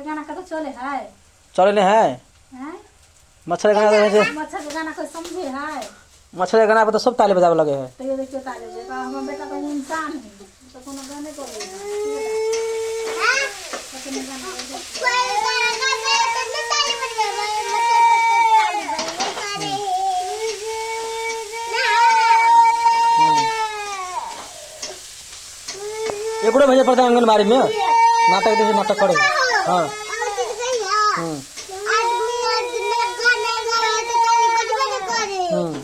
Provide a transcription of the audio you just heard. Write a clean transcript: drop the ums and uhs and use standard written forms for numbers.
गाना कतौ चले है? चले नहीं है। हैं? मच्छर के गाना तो ऐसे। मच्छर के गाना कोई समझे है? मच्छर के गाना पर तो सब ताली बजावे लगे है। तैयो देखियो ताली बजे, हमर बेटा तो इंसान है, तो कोनो गाने को एकरो भेजे पड़ता है आंगनबाड़ी में, नाटक देखी नाटक करे। हाँ, हम्म। हम्म।